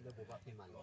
လၢဘိးဘၣ်ဖ့မးလီၤ.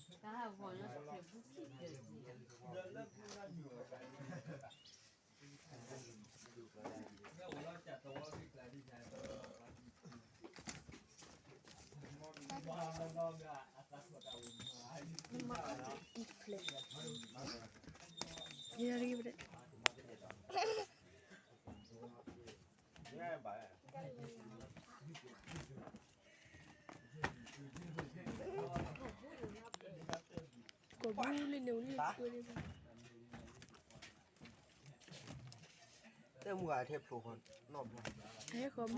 ယကဟဲဃု လၢမီၤယိၤဟဲဒီး တဲမူဂၤထဲဖျိဃီနီၣ်ဘျီ ပၢ်ဆီ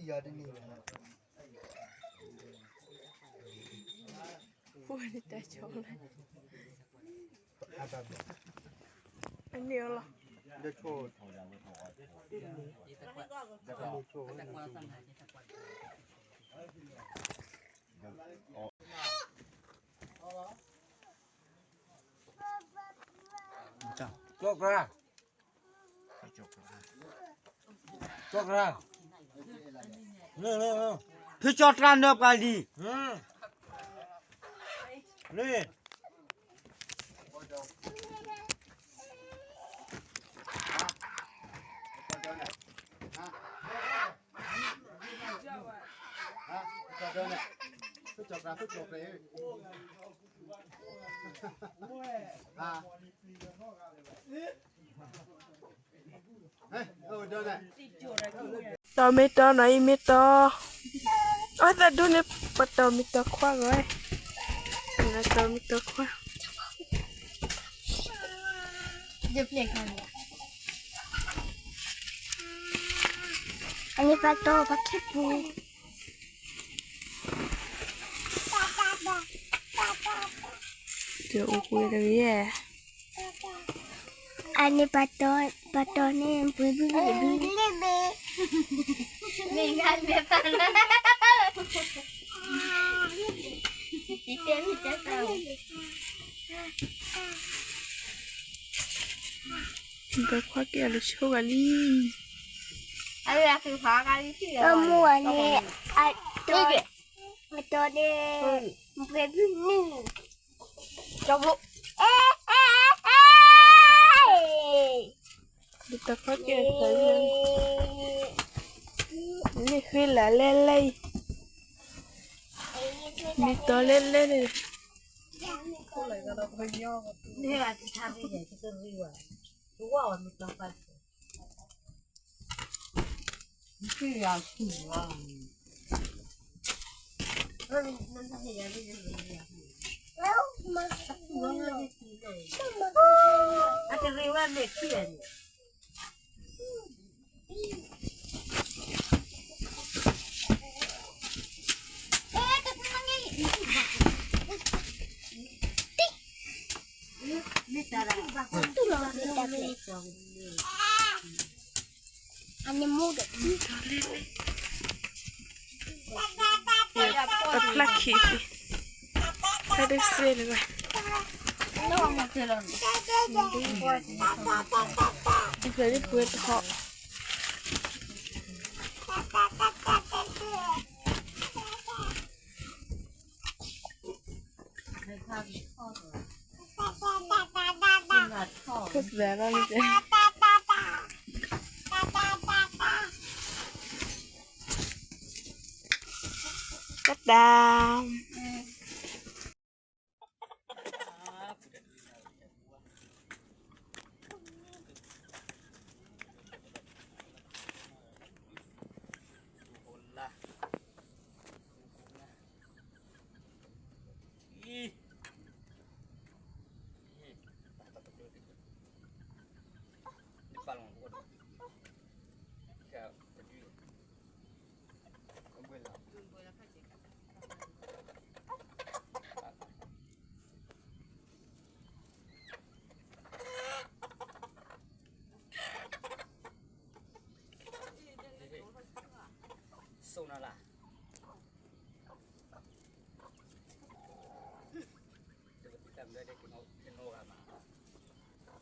ၣ်ပံယၤတန့ၢ်ဘၣ်. အန့ၣ်အလီၤ. ကၠီၣ်ကြၢး, ကၠီၣ်ကြၢး, ဖုကၠီၣ်ကြၢးနၢပှၤလံ, လၢ တီၤမ့ၢ်တီၤနီၤအံၤမ့ၢ်တီၤ, အသးဒိၣ်န့ၣ် ပတီၤမ့ၢ်တီၤခွါဂီၤ, ပတီၤမ့ၢ်တီၤခွါ, အန့ၣ်ပတီၤပှၤခံပူၤ, တအိၣ်ဃုတဂ့ၤ အန့ၣ်ပှၤတီ, ပှၤတီၤန့ၣ် ပှ့ၤဘုၣ်ဘုၣ်ဘုၣ်, မ့ၢ်ဂၤလဲၤဖးလၢ, ဒီးခွါက့ၤအလီၤဆိဂၤလံ, အမိၢ်အန့ၣ်, အတီၤ, အတီၤန့ၣ်, ပှ့ၤဘုၣ်နုၢ် ကၠီဘိ, ဒ်တၢ်ဖီကဲသးလၢ, မ့ၢ်ဃ့လးလဲလဲအံၤ, မ့ၢ်တီၤလဲလဲန့ၣ်, အဖျါခံ, တၢ်ဒ်စ့လၢၤဘၣ်, မ့ၢ်ဒ် ဖျၢၣ်လံပှဲၤတခီ ခက်ခဲတော့နေတယ် ကတၢ် စိနလၢ်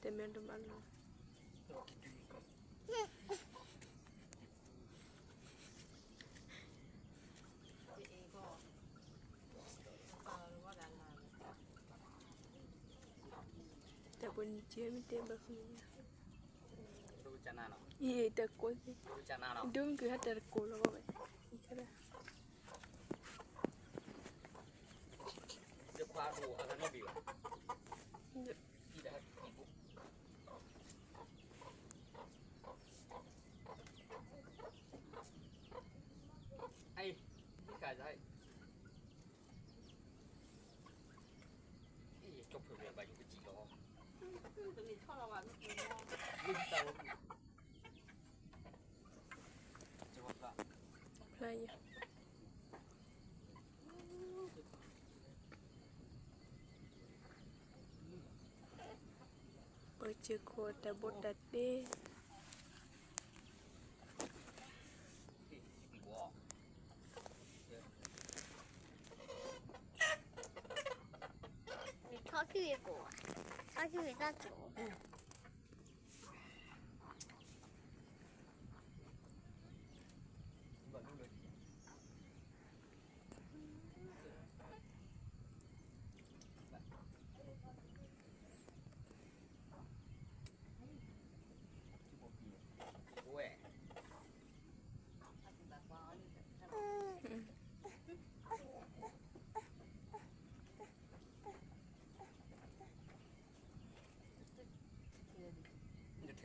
တမ့ၢ်တမ့ၢ်လီၤ တၢ်ပနံၤကဲမ့ၢ်တဲဘၣ်ဃုာ်ညါ အံၤတၢ်ကိးသ့ၣ် ဒိမ့ၢ်ကဟဲတၢ်တကိးလီၤဘၣ် ဖျါယၤ ပစၢၢ်ခိၣ်တၢ်ဘိတၢ်တ့ ထီၣ်ခံဝံၤကိး ထီၣ်ခံဝံၤတၢ်ကျိၤ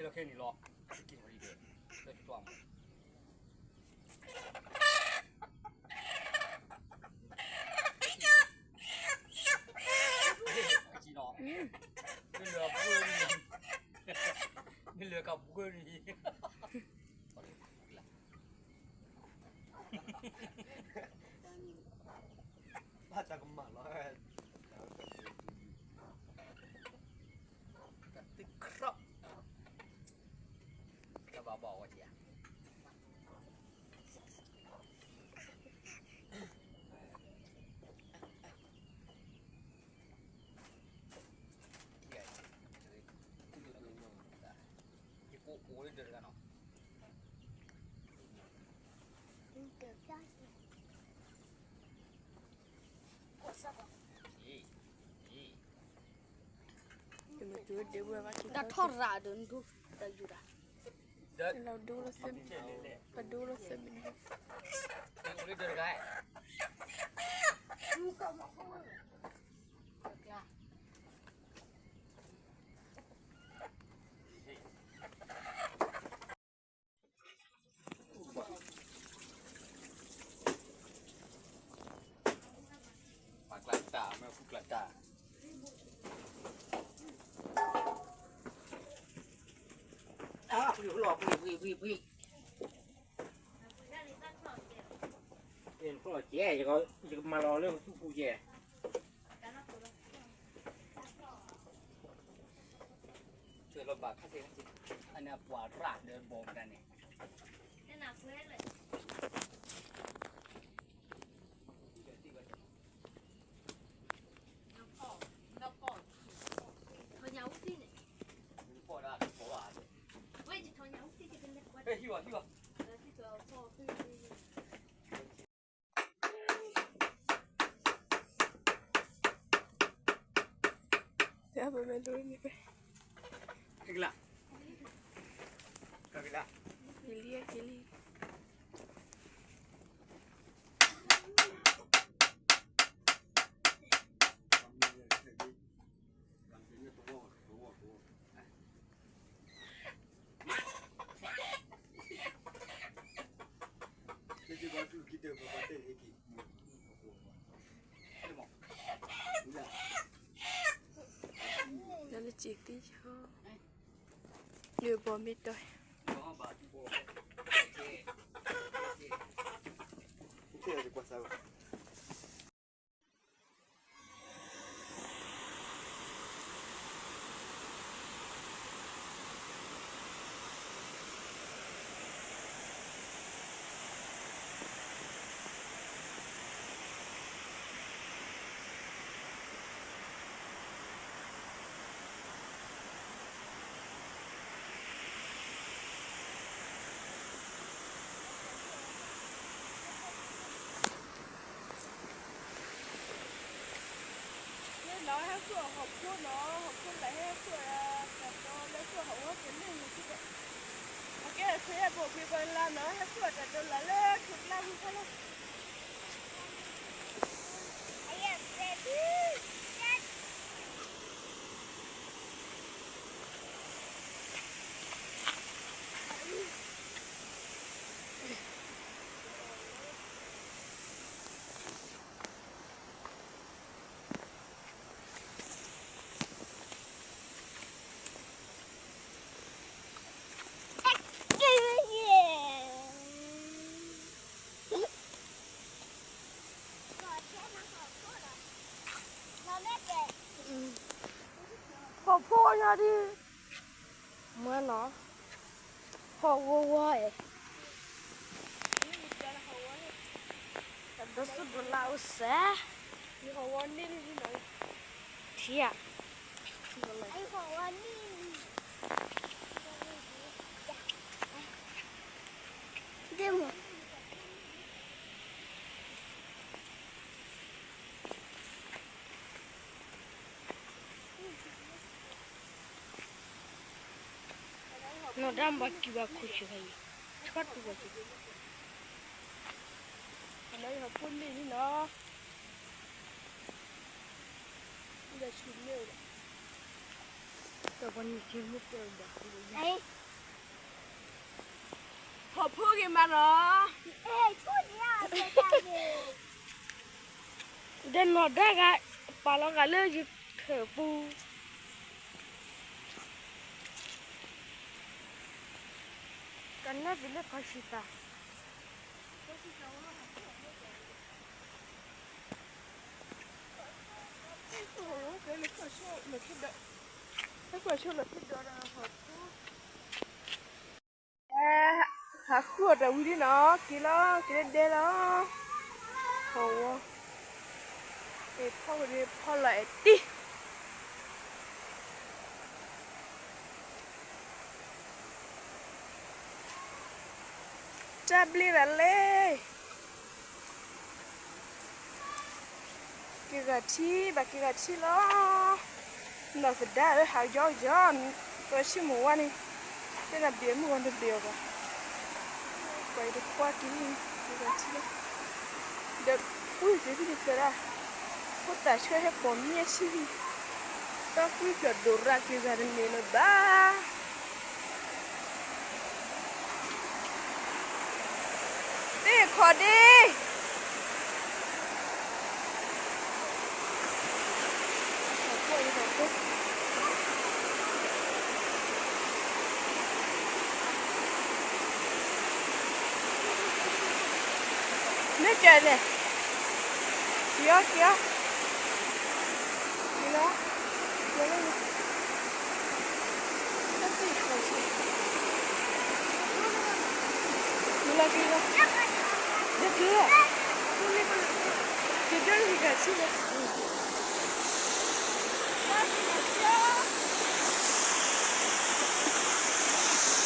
နထဲလီၤခဲန့ၣ်လီၤ က့ၤလီၤလံဒီး လၢက့ၤတွၢ်မး က့ၤလီၤ နလၢကဘှၢနံၤ နလၢကဘှၢနံၤ ဘၣ်တၢ်ကမၣ်လီၤ ကတုၤခရီး တဘၣ်ဘၣ်ဝဲဒၣ် ယကိးအိၣ်လၢဒၢးတဂၤနီၤ ဒီးထီၣ်ရၤဒီးနဒိတၢ်ယူၤတၢ် လီၤဒိလၢစဲးမံၤ ပဒိလၢစဲးမံၤ ပှၤကျါတၢ် မ့ၢ်ဖုကျါတၢ် အဖုလီၤ ဖု ဖု ဖု ဖု ဖု ကဲ ယကမၤလီၤလၢသူၣ်ဖူကဲ လီၤဘၣ်ခါဆ့ အန့ၣ်အပှၤရၣ်ဒီးဘီမတၤန့ၣ် ဖီၣ်ဒၣ်ဖီၣ်ဘၣ် လၢစံးသံၣ်, ယဘီမ့ၢ်တီၤ. လၢဟဲဃုအီၣ်ဟီၣ်ဖိနီၤ, ဟီၣ်ဖိလၢဟဲဃုအီၣ်တၢ်တီလၢဃုအီၣ်ဟီၣ်ဝီကန့ၢ်န့ၣ်, အကဲအခွဲးဟဲပိာ်ကွံာ်ပှၤလၢနီၤ, ဟဲဃုအီၣ်တၢ်တီလၢလၢခိၣ်ကျါဟူခါလီၤ. ဟီၣ်ဖိဝါညီဒ် မွဲနီၤ, ဟီၣ်ဝီဝီအဲၣ်, တၢ်ဒိးစူဒိးလၢအိၣ်စဲး, ထံဧါ, ဒ့မုၣ် နီၢ်ဒါဘၣ်ကံၢ်ဘၣ်ခိၣ်ဆၢၣ်ခါအံၤ, ဆှၢတူၢ်ဘၣ်ကံၢ်, အလီၤအံၤဟီၣ်ဖိန့ၢ်လံနီၤ, ဒီးဆူၣ်န့ၢ်အိၣ်ဒီး, ဒီးပှၤနံၣ်ဆံမ့ၢ်တဲအိၣ်ဘၣ်, ဟီၣ်ဖိဂ့ၤမးနီၤ, ဒီးနီၢ်ဒါဂၤ ပာ်လီၤဂာ်လၢယထၢၣ်ပူၤ ကနဲၣ်သ့လၢခီၣ်ဆံၣ်သၣ်, လၢခီၣ်ဆိလီၢ်ခံဒီး ဟီၣ်ဖိ ဟးဃုအီၣ်တၢ်ဝံၤလံနီၤ, က့ၤလီၤ က့ၤလၢဒဲလီၤ, ဟီၣ်ဝီ, ဖီဝဲဒၣ်ဖီလီၤအဲၣ်တံၢ်, တၢ်ဘျ့ဒၣ်လဲၣ်. က့ၤဂၤထံ ဘၣ်က့ၤဂၤထံလီၤ. နီၢ်သဒါဧၢ ဟးယီယီ, ပှၤဆံမိၢ်ဝါန့ၣ် တဲနဘ့ၣ်မုၢ်ဂီၤတဘ့ၣ်အီၤဘၣ်. ပှၤအံၤတကွၢ်က့ၤ က့ၤဂၤထံလီၤ. ဒီးကွံာ်က့ၤဖဲန့ၣ်ဖျၢၣ်ဒၣ်, ဖိသၣ်ဆှၢဟဲပိာ်မ့ၢ်ဆံ, တၢ်ကွံာ်ဖျၢၣ်ဒိၣ်ရၣ်က့ၤဂၤတန့ၢ်လၢၤဘၣ်. သ့ၣ်ခီၣ်ဒ့ မ့ၢ်ကဲန့ၣ်, က့ၤအီၤ က့ၤအီၤ, က့ၤလီၤ, က့ၤလီၤ. က့ၤလီၤ က့ၤလီၤ, က့ၤလီၤ, က့ၤက့ၤက့ၤက့ၤဆံလီၤ.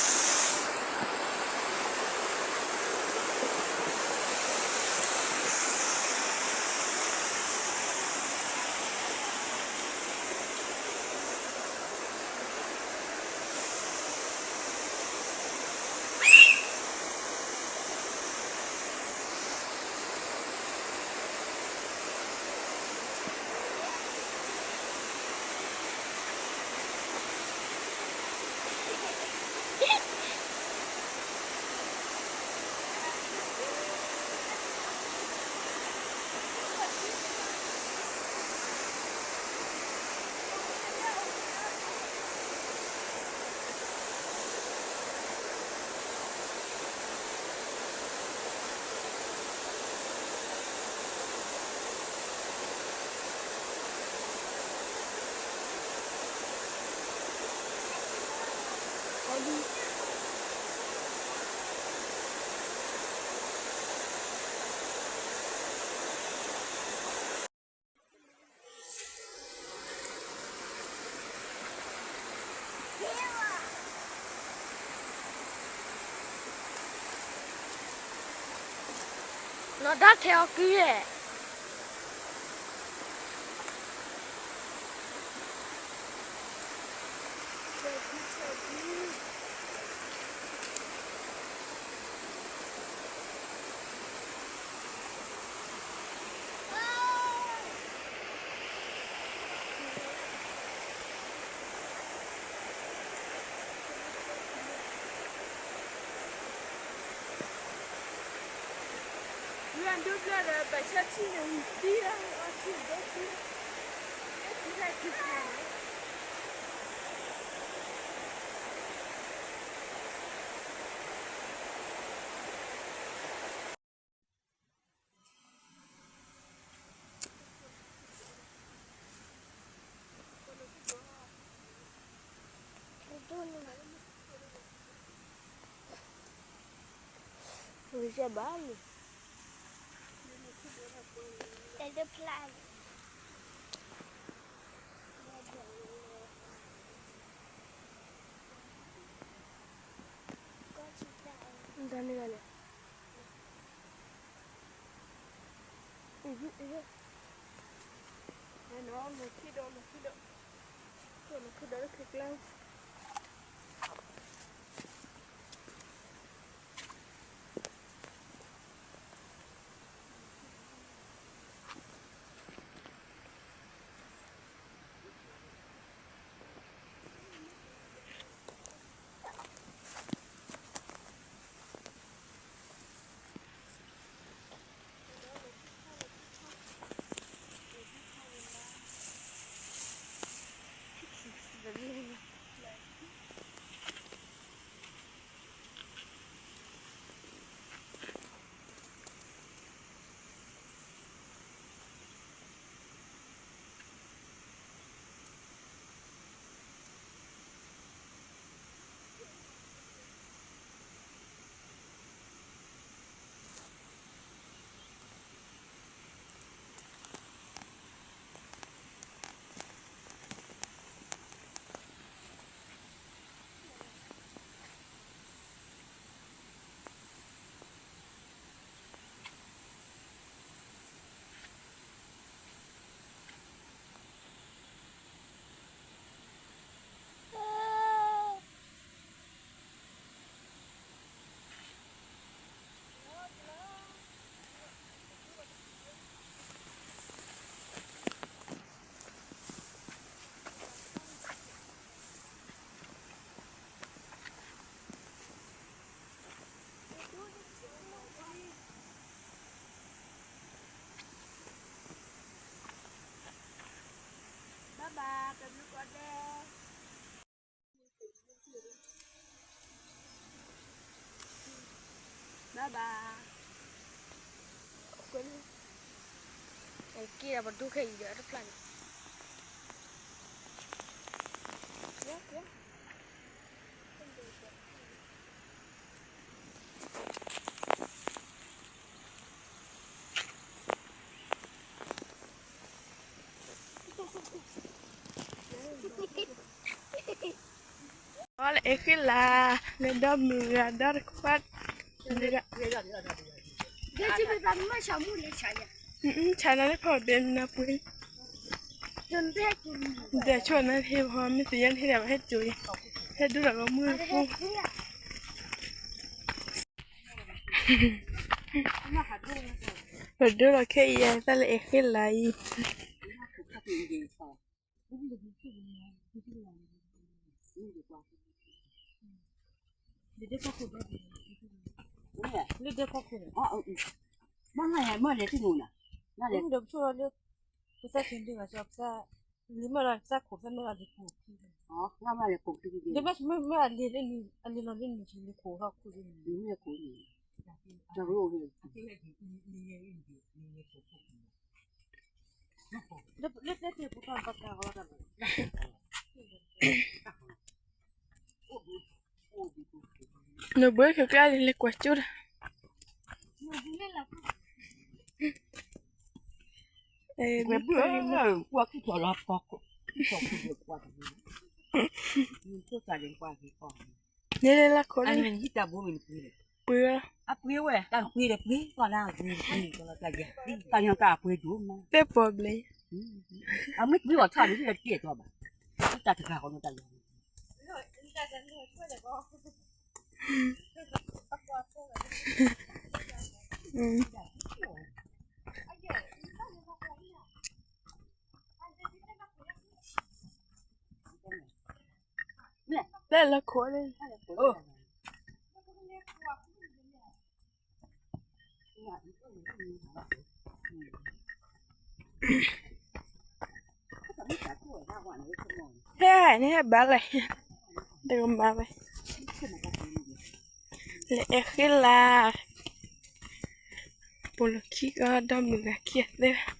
နီၢ်ဒၣ်ထဲအီၤကုၢ်ဧဲၢ်. ဘၣ်ဘၣ်, ပဘျုးကိးဂၤဒဲး. ဘၣ်ဘၣ်. က့ၤဒီးပဒိၣ်ခဲအံၤဒီးတဖျၢၣ်န့ၣ်. အဲၣ်ဃ့ၢ်လၢ်, လၢဒီမုၢ်ဂၤဒီတခွါ, ဆါနၤလၢဖီဘဲနၤပှ့ၤ, ဒီးဆိၣ်နၤဟ့ၣ်ဟီ မ့ၢ်သ့ၣ်ညါဟ့ၣ်ဒၣ်ဝဲဟဲစိၤအံၤ, ဟဲဒိၣ်ဒီးကမုၢ်ဖိ ပဒိၣ်လီၤခဲအံၤ သးလၢအဲၣ်ဃ့ၢ်လၢ်အံၤ, လၢဒဲကီၢ်ခိၣ်, မ့ၢ်လဲၤတနူၤနၤ, မ့ၢ်ဒီးပဆိၣ်လီၤလၢ ပသးက့ၤဒုးဂၤစီၤပသး, လံမ့ၢ်လီၤသးခိၣ်သၢမ့ၢ်လီၤလံခိၣ်ခံ, ဒ်မ့ၢ်မ့ၢ်အလံၤလၢနံၤ အလံၤလီၤလၢနံၤလံခိၣ်ထီၣ်ခိၣ်လံ, မ့ၢ်ခိၣ်လံ, တၢ်ရအိၣ်န့ၣ်, လၢပျဲၢ်တ့ၢ်ပူၤထီၣ်ပတၢ်ဂီၤတၢ်လီၤ, အိၣ်ဘှံး, အိၣ် နဘၣ်ကကျါလၢကွၢ်ကၠိဒီး, ဝဲဘုၣ်, ကွၢ်ခံထီၣ်လီၤဖီခိၣ်, ခံထီၣ်ခိၣ်ဒီးကွၢ်တၢ်, နလဲၤလၢခိၣ်လၢ, ပှ့ၤ, အပှ့ၤဝဲ, တၢ်ပှ့ၤဒီးပှ့ၤ, တၢ်ညီတၢ်အပှ့ၤဒိၣ်မး, တဲပီၣ်ဘျဲၣ်, အမ့ၢ်ပှ့ၤအီၤထီၣ်န့ၣ် တကဲထီၣ်ဘၣ်, တၢ်တဂၤဃီန့ၣ်တၢ်လီၤ တဲလၢခိၣ်လၢ, ဟဲန့ၣ်ဟဲဘၣ်လဲၣ်, တကမၤဝဲ, လဲၤအဲၣ်ဃ့လၢ်, ပိာ်လီၤခံကဒီမုၢ်ဂၤခံဂၤသၢ လဲၤ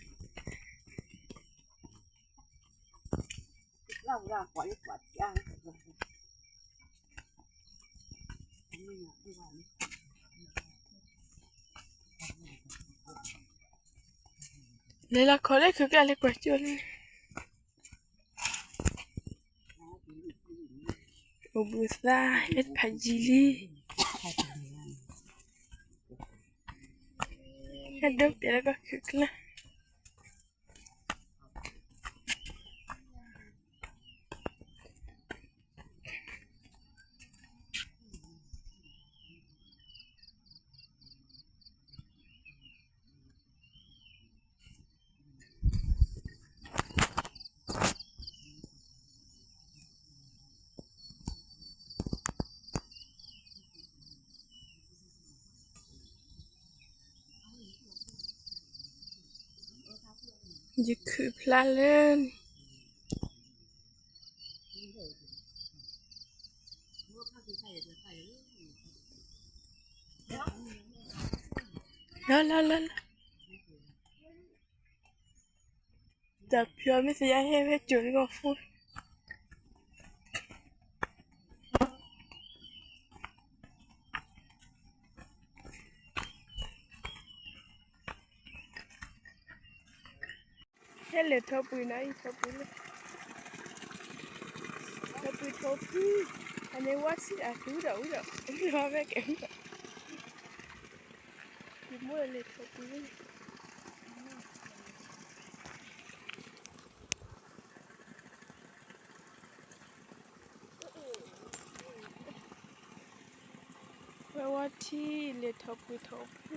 လီၤခိၣ်လၢခုကၢ်လၢကွၢ်ကၠိလံ, အိၣ်ဘှံးသါ, ဟဲဖးယံၤလံ, ဟဲဒိပျဲၢ်လၢကီၢ်ခုကၢ် ယခုၣ်ဖျါလၢ လၢလၢလၢလၢ တၢ်ဖျိမ့ၢ်သယါဟဲဖဲကၠိၤလၢကီၢ်ဖိ ဟဲလဲၤထီၣ်ပှ့ၤနီၤအံၤ ထီၣ်ပှ့ၤလၢ ထီၣ်ပှ့ၤထီၣ်ပှ့ၤ အန့ၣ်ဝါဆံးအတုၤဒီးအူဒီး အူဒီးဝဲကဲအူဒီး ယမိၢ်လဲၤထီၣ်ပှ့ၤလၢ ဝဲဝါထံလဲၤထီၣ်ပှ့ၤထီၣ်ပှ့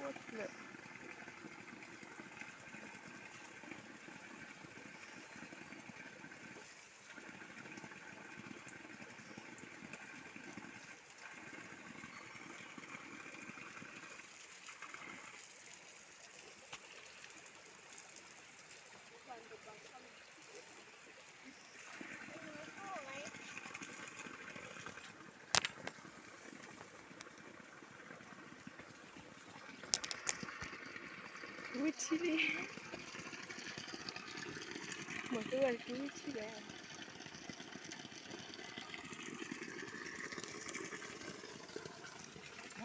ၤ ဒ်န့ၣ်ဝံ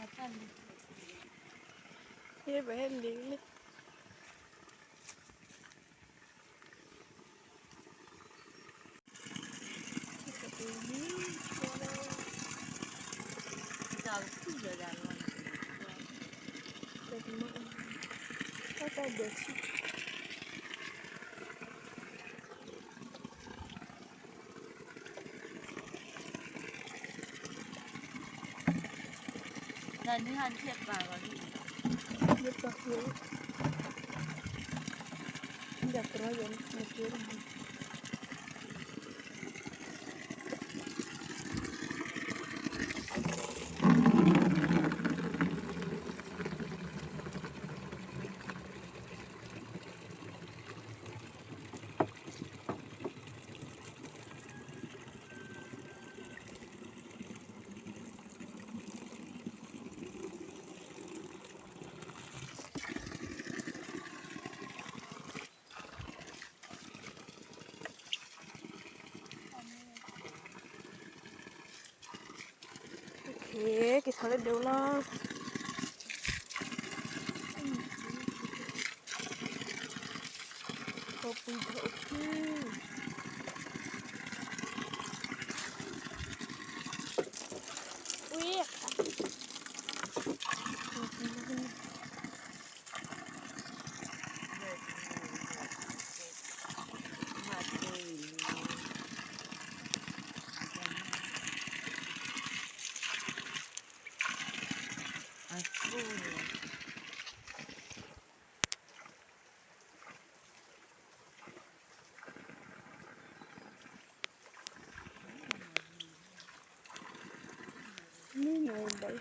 ၤထံယဲၢ်န့ၣ် ထံတ့ၢ်ဖိဝဲဖျၢၣ် ဝံၤထံလံ မ့ၢ်ကဝဲၢ်တက့ၢ်ဝံၤထံဒီး ဟဲပဟဲလံၤလံ နန့ၣ်ဟးနထံၣ်ပာ်ဂီၤလံ ယပာ်ဃုာ် ယတြီယဲၢ်နက့ၢ် က့ၤထီၣ်လၢဒၢးလီၤ. ခီပှံထီၣ်အိၣ်ခံ, ဝံၤ မ့ၢ်နဘၣ်,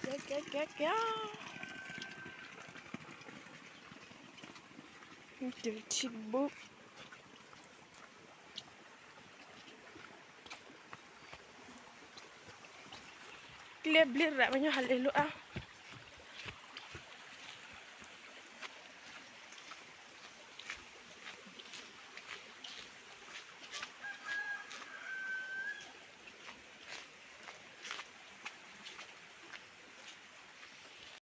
ကဲ ကဲ ကဲ ကဲ, တထံၣ်ဘိ, ကျဲဘျ့ရၤ ပှၤညီဟးလဲၤလိာ်အါ,